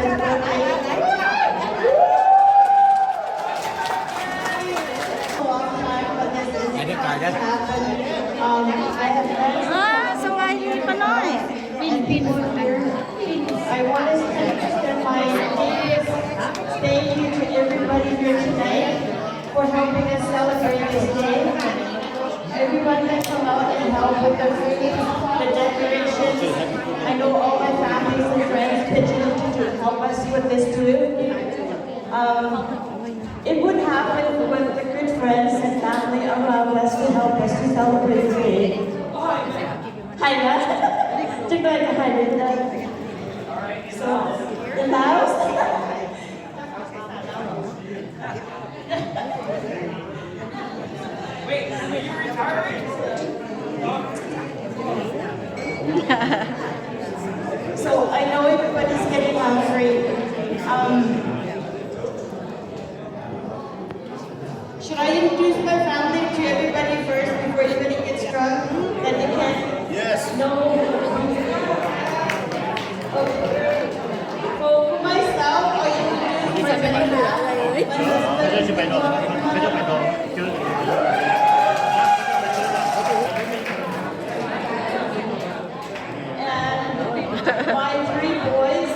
Um, I have friends ອ່າ ສະບາຍດີປ້ານ້ອຍ and people here. I want to extend my deepest thank you to everybody here tonight for helping us celebrate this day. Everyone that come out and help with the food, the decorations. I know all my families and friends pitched in to help us with this too. Um, it would happen when the good friends and family around us to help us to celebrate today. ໄຫ້ນະ ຈັກໜ້ອຍກໍໄຫ້ເລີຍນະ. So, the mouse. So, I know everybody's getting hungry. Um, should I introduce my family to everybody first before anybody gets drunk? Then you can. Yes. No. Okay. So, for myself, I introduce my family. My husband, ແອນ my three boys,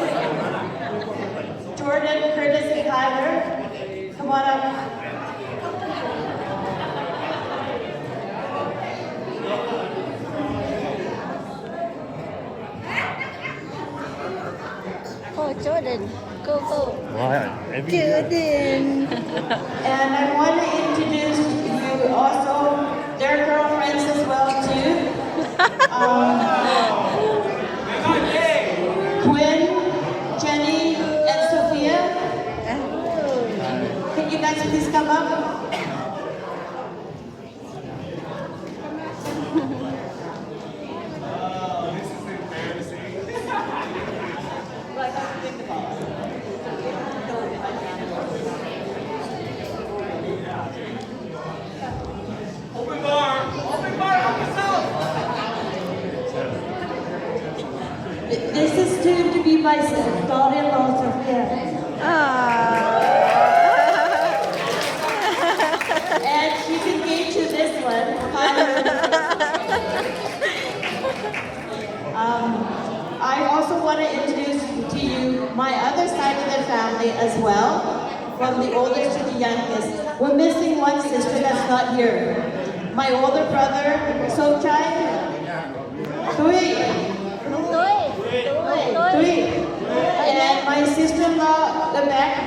Jordan, Curtis, and Kyler. Come on up. ໂອ້ Jordan, go, go. Why? Every year. Jordan. And I want to introduce you also, their girlfriends as well too. Um, Quinn, Jenny, and Sophia. Can you guys please come up? Open bar! Open bar! Help yourself! Th-, this is soon to be my s-, daughter-in-law, Sophia. Aww. And she's engaged to this one, Kyler. Um, I also want to introduce to you my other side of the family as well, from the oldest to the youngest. We're missing one sister that's not here. My older brother, Sochai, Tui. Tui. Tui. Tui. And my sister-in-law, Rebecca.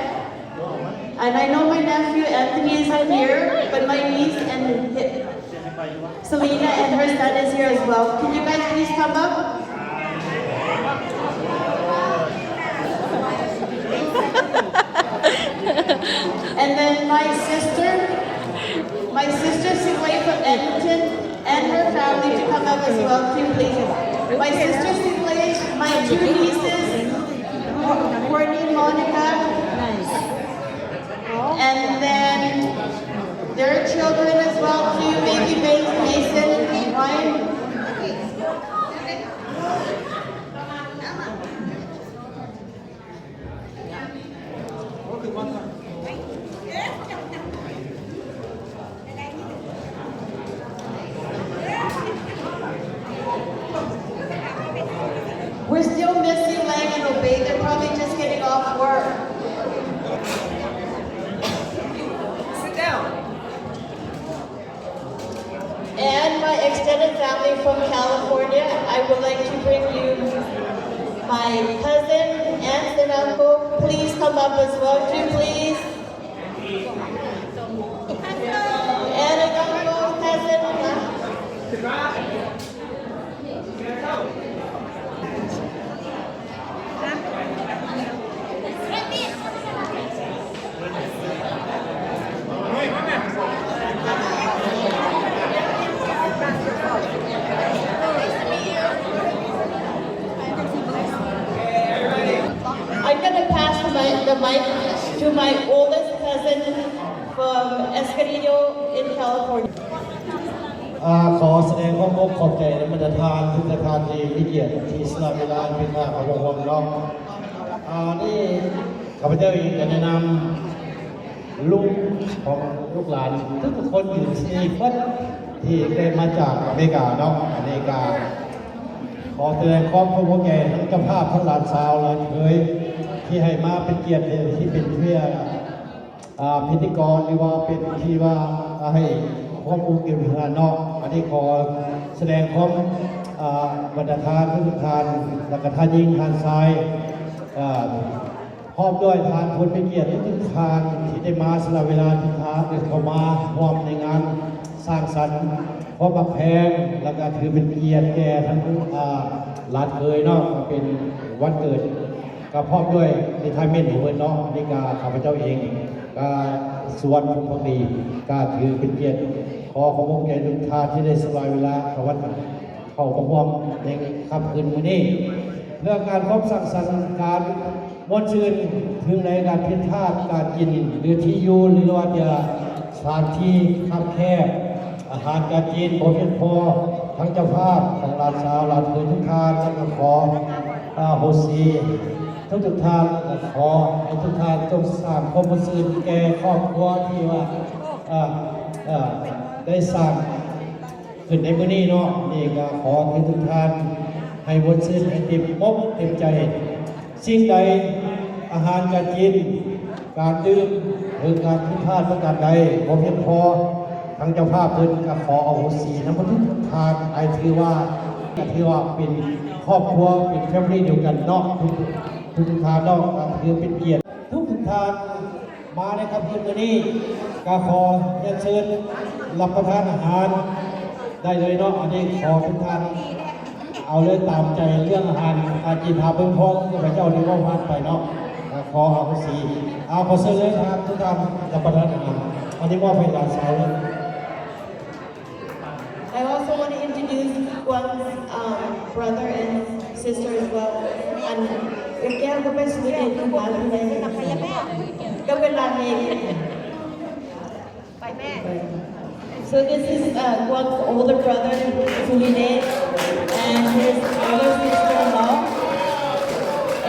And I know my nephew Anthony isn't here, but my niece and hi-, Selena and her son is here as well. Can you guys please come up? And then my sister, my sister Siwei from Edmonton and her family to come up as well too, please. My sister Siwei, my two nieces, Courtney and Monica. And then their children as well too, baby Mason, Ryan. We're still missing Lang and Obey. They're probably just getting off work. Sit down. And my extended family from California, I would like to bring you my cousin, aunts, and uncle. Please come up as well too, please. And an uncle, cousin. I'm gonna pass the mic, the mic to my oldest cousin from Escondido in California. ອາ ຂໍສະແດງຄວາມອົບຂອບໃຈນຳບັນດາທ່ານທຸກທ່ານທີ່ມີກຽດທີ່ສະຫຼະເວລາເປັນຄ່າເຂົ້າຮ່ວມເນາະ. ອາ ນີ້ ຂ້າພະເຈົ້າເອງຈະແນະນຳ ລູກຂອງລູກຫຼານທຸກໆຄົນຢູ່ທີ່ນີ້ເບິດ ທີ່ໄດ້ມາຈາກອາເມລິກາເນາະ. ອັນນີ້ກະຂໍສະແດງຄວາມເຄົາລົບແກ່ທັງເຈົ້າພາບ ທັງຫຼານສາວ ຫຼານເຂີຍ ທີ່ໃຫ້ມາເປັນກຽດ ທີ່ເປັນເພື່ອ ອາ ພິທີກອນ ຫຼືວ່າເປັນທີ່ວ່າໃຫ້ຄວາມອົບອຸ່ນເນາະ. ອັນນີ້ຂໍສະແດງຄວາມ ອາ ບັນດາທ່ານທຸກໆທ່ານ ແລະກະທ່ານຍິງທ່ານຊາຍ ອາ ພ້ອມດ້ວຍທ່ານຜູ້ມີກຽດທຸກໆທ່ານທີ່ໄດ້ມາສະຫຼະເວລາທຸກທ່ານໄດ້ເຂົ້າມາຮ່ວມໃນງານສ້າງສັນຄວາມຮັກແພງ ແລະກະຖືເປັນກຽດແກ່ທັງ ອາ ຫຼານເຂີຍເນາະ ເປັນວັນເກີດ ກະພ້ອມດ້ວຍ retirement ຂອງເພິ່ນເນາະ. ນີ້ກະຂ້າພະເຈົ້າເອງ ກະສວນ ພົງພັກດີ ກະຖືເປັນກຽດ ຂໍຂອບຄຸນແກ່ທຸກທ່ານທີ່ໄດ້ສະຫຼະເວລາເຂົ້າວັນ ເຂົ້າມາຮ່ວມໃນຄ່ຳຄືນມື້ນີ້ ເພື່ອການຄວາມສັງສັນ ການມ່ວນຊື່ນ ເຖິງໃນການຜິດພາດການກິນ ຫຼືທີ່ຢູ່ ຫຼືວ່າຈະສະຖານທີ່ຄັບແຄບ ອາຫານການກິນບໍ່ພຽງພໍ ທັງເຈົ້າພາບ ທັງຫຼານສາວ ຫຼານເຂີຍທຸກທ່ານ ແລະກະຂໍອະໂຫສິທຸກໆທ່ານ ແລະກະຂໍໃຫ້ທຸກທ່ານຈົ່ງສ້າງຄວາມມ່ວນຊື່ນແກ່ຄອບຄົວທີ່ວ່າ ເອີ ເອີ ໄດ້ສ້າງ ຂຶ້ນໃນມື້ນີ້ເນາະ. ນີ້ກະຂໍໃຫ້ທຸກທ່ານໃຫ້ມ່ວນຊື່ນ ໃຫ້ເຕັມອົກເຕັມໃຈ. ສິ່ງໃດ ອາຫານການກິນ ການດື່ມ ຫຼືການຜິດພາດປະການໃດບໍ່ພຽງພໍ ທາງເຈົ້າພາບເພິ່ນກະຂໍອະໂຫສິນຳທຸກໆທ່ານ. ໃຫ້ຖືວ່າ ກະຖືວ່າເປັນຄອບຄົວ ເປັນ family ດຽວກັນເນາະ ທຸກໆທ່ານເນາະ. ກະຖືເປັນກຽດທຸກໆທ່ານ ມາໃນຄ່ຳຄືນມື້ນີ້ ກະຂໍຮຽນເຊີນຮັບປະທານອາຫານໄດ້ເລີຍເນາະ. ອັນນີ້ຂໍທຸກທ່ານເອົາເລີຍຕາມໃຈເລື່ອງອາຫານການກິນ ຖ້າເບິ່ງພ້ອມກັບເຈົ້າທີ່ເວົ້າຜ່ານໄປເນາະ. ກະຂໍອະໂຫສິ ເອົາ ຂໍເຊີນເລີຍທ່ານ ທຸກທ່ານຮັບປະທານອາຫານ. ອັນນີ້ມອບໃຫ້ຫຼານສາວເລີຍ. I also want to introduce Guang's, um, brother and sister as well. And ແກ້ວກໍໄປສະວີເດນກັບເພິ່ນ ກໍເວລານີ້. So this is, uh, Guang's older brother, Sweden, and his older sister-in-law,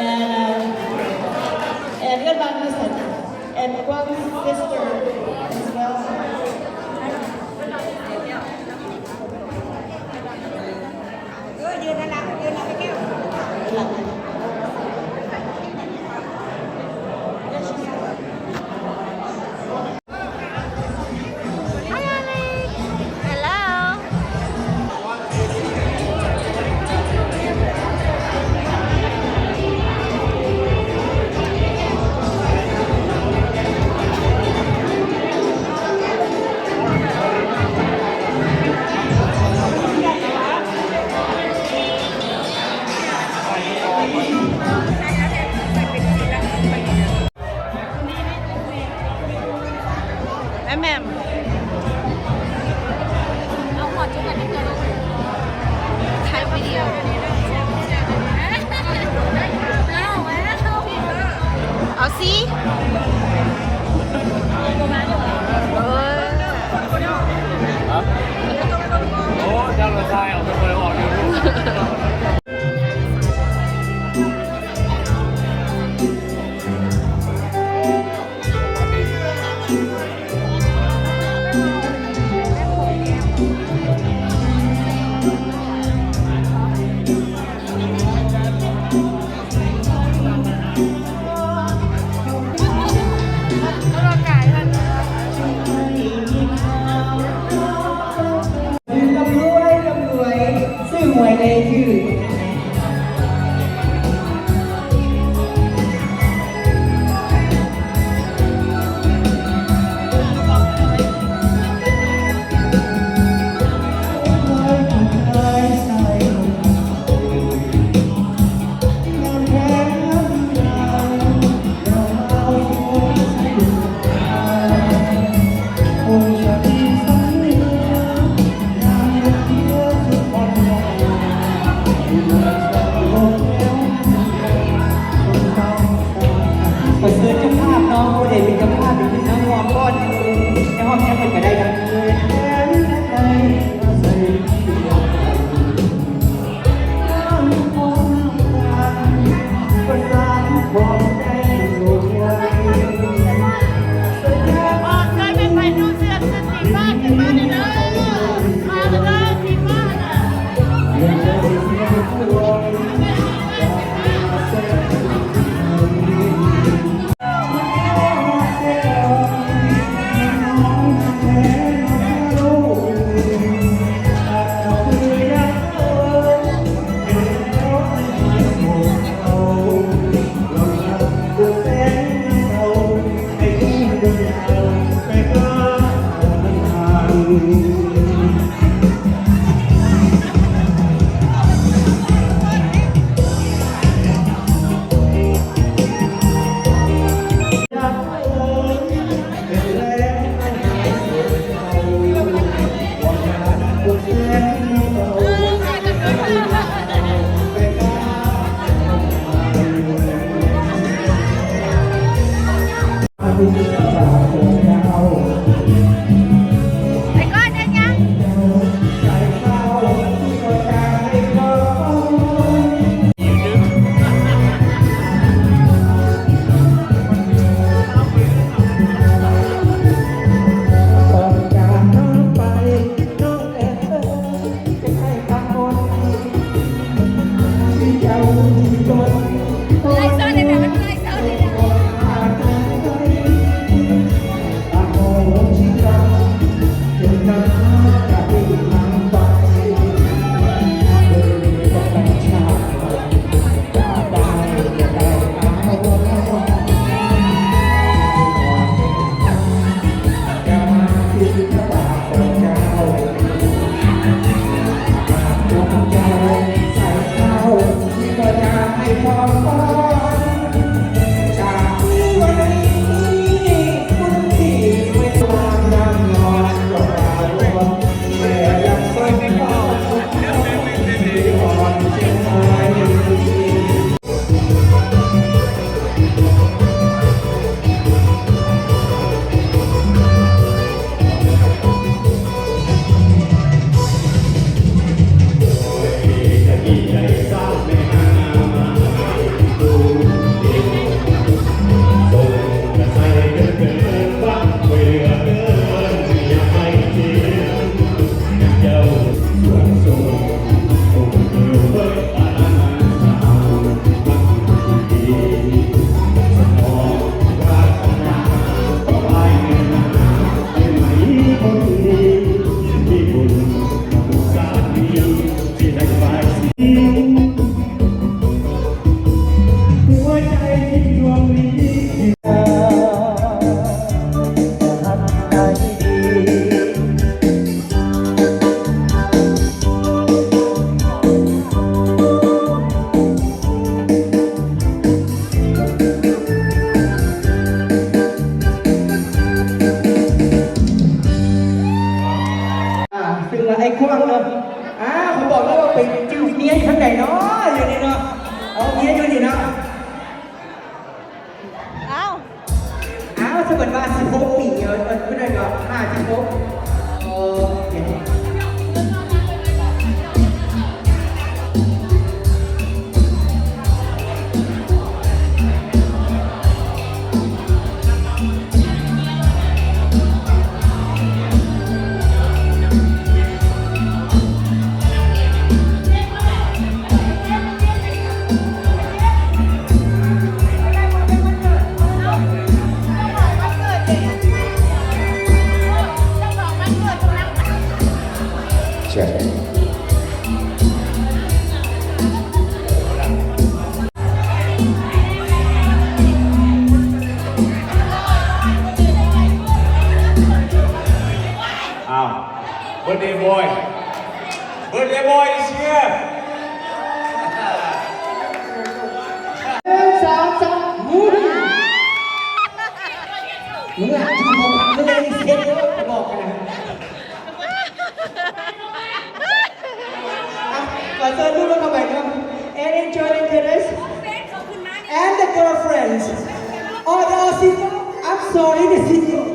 and, uh, and ເອື້ອຍບ້ານຢູ່ໃສ? And Guang's sister as well. ເອີ ຢືນນັ້ນລະ ຢືນນັ້ນລະແກ້ວ. Hi, Alex. Hello. ແມ່ນ ແມ່ນ. ເອົາຫົວຈຸກກັນເດີລູກ ຖ່າຍວິດີໂອ. ເອົາຊິ ເອີ. ໂອ້ ເຈົ້າລະຊາຍ ເອົາໄປເປີດອອກຢູ່. ຂໍເຊີນເຈົ້າພາບເນາະ ຜູ້ໃດເປັນເຈົ້າພາບ ເປັນຜູ້ນຳຮ່ວມກ່ອນ ໃຫ້ຮອບແກ້ວເພິ່ນກະໄດ້ນຳ. ປະສານຄວາມໃຈໂລດ. ໄປກ່ອນ ເຮັດຫຍັງ? ອ່າ ຊຶ່ງວ່າໄອ້ຂວາງເນາະ ອ່າ ເຂົາບອກແລ້ວວ່າໄປຈື່ເມຍຢູ່ທາງໃດເນາະ ຢູ່ນີ້ເນາະ ເອົາເມຍຢູ່ນີ້ເນາະ. ອ້າວ ອ້າວ ສົມມຸດວ່າສິບຫົກປີ ເອີ ເອີ ຜູ້ໃດກໍຫ້າສິບຫົກ ເອີ ອ້າວ ເບີດເດບອຍ ເບີດເດບອຍ is here ໜຶ່ງ ສອງ ສາມ ຫູ ມຶງອະ ຢູ່ບໍ່ພັກເລີຍ ເຊັດເດີ ບອກນະ. ອ່ະ ຂໍເຊີນລູກເຂົ້າໄປເນາະ and enjoy the tennis and the girlfriends. All the single, I'm sorry, the single.